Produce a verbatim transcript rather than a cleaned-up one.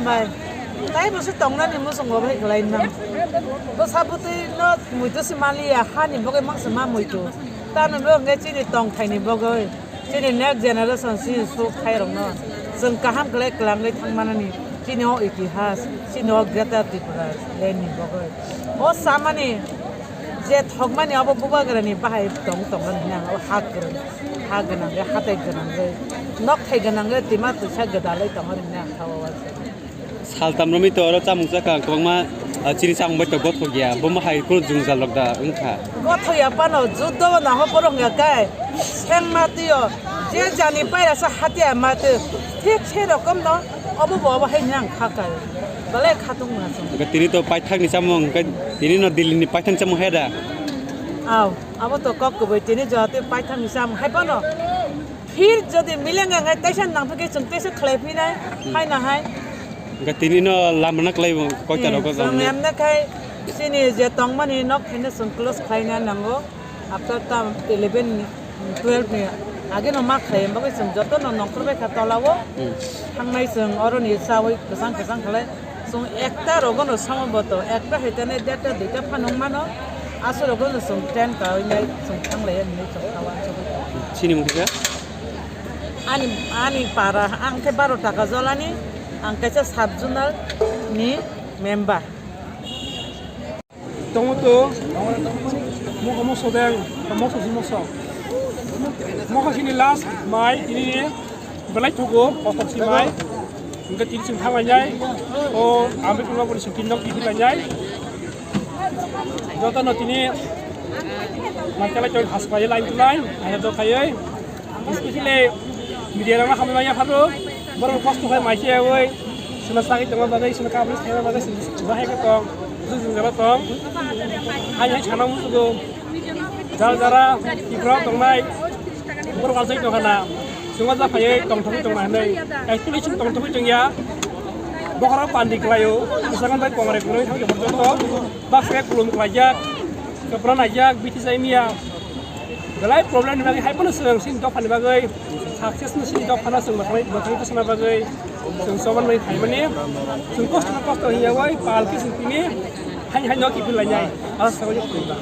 Bai, tai bo se tongnani muchungo bai khlai nang. Bwsa bwtwi no muitu se maliya, hani bagwi mangsa ma muitu. Tano bo hwnkhe chini tongthaini bagwi, chini next generation chini sok thairokno chwng kaham khlai kwlangwi thangmanani chini o itihas, chini o Greater Tripura landni bagwi. O samani je thokmani abo bubagrani bahai tong tongo hwnwi ang o ha kwrwng, ha gwnangwi, hatai gwnangwi, nok thai gwnangwi twima twisa gwdalwi tongo hwnwi ang kha o waisa. Saltam romwi to oro chamung chakha kwbangma, ah, chini chamung bai to gothok ya, bo ma hai kunu jwngjal rok da wngkha. Gothok ya phano juddo bo naho borok ya kai, seng ma twi o, je jani paira sa hatia ma twi, thik se rokom no obo bo obo hai nang kha kai, belai khatung ma chwng. Hwnkhe tini to paithak ni chamung, hwnkhe tini no Delhi ni paithak ni chamung hai da. Aw, abo to kok kubui tini jora twi paithak ni chamung hai phano. Phir jodi mileng ang hai taisa nang phikhe chwng taisa khlai phinai, hmm, hai na hai. Hwnkhe tini no lama na klai bo koi ta rok. Hmm, chwng emna khai chini je tongmani nok khaina chwng close khlaina nango. After tam eleven, twelve ni age no ma khlai bagwi chwng joto no nongkhor bai kha tola o. Hmm. Thangnai chwng oro ni chawi kwchang kwchang khlai. Chwng ekta rogo no samo boto, ekta hai tene derta duita phanung mano, aswk rogo no chwng ten kawi nai chwng thanglai ya hinwi chwng kha wansugwi. Chini mung kisa? Ani, ani para, ang khe baro taka jolani, ang kaisa sub zonal ni member. Tongo to, mokho mokso deng, mokso si mokso. Mokho sini last, mai, ini ni, belai thugo, kotor si mai. Hingke tini sing thang lainai, o, ambil keluar boleh sing tindok titi lainai. Joto no tini, mai kelai choi khas pai lain tulai, ayo do kayoi. Especially media rok hambai manya pharo, borok kosto khai mai se oi, suna sagi tongma bagwi, suna kabri tongma bagwi, suna bahai ka tong, suna jala tong. Hai hai sana musugo, jara jara, Tripura tongnai, borok alsai tong khana, suna ja phai tong thok tong nai, actually sung tong thok tong ya, bokhara pandi khlaio, suna bai kongre khlai thang joto, baksa kulum khlaijak, kapra naijak, biti jai miya. Belai problem ni bagwi hai phano chwng chini dophani bagwi success no chini dophano chwng mwthangwi mwthangwi tongna bagwi chwng choban bai phaimani chwng kosto no kosto hiya bai pal khe chwng tini hai hai no kiphil lainai aro sabai khulumda.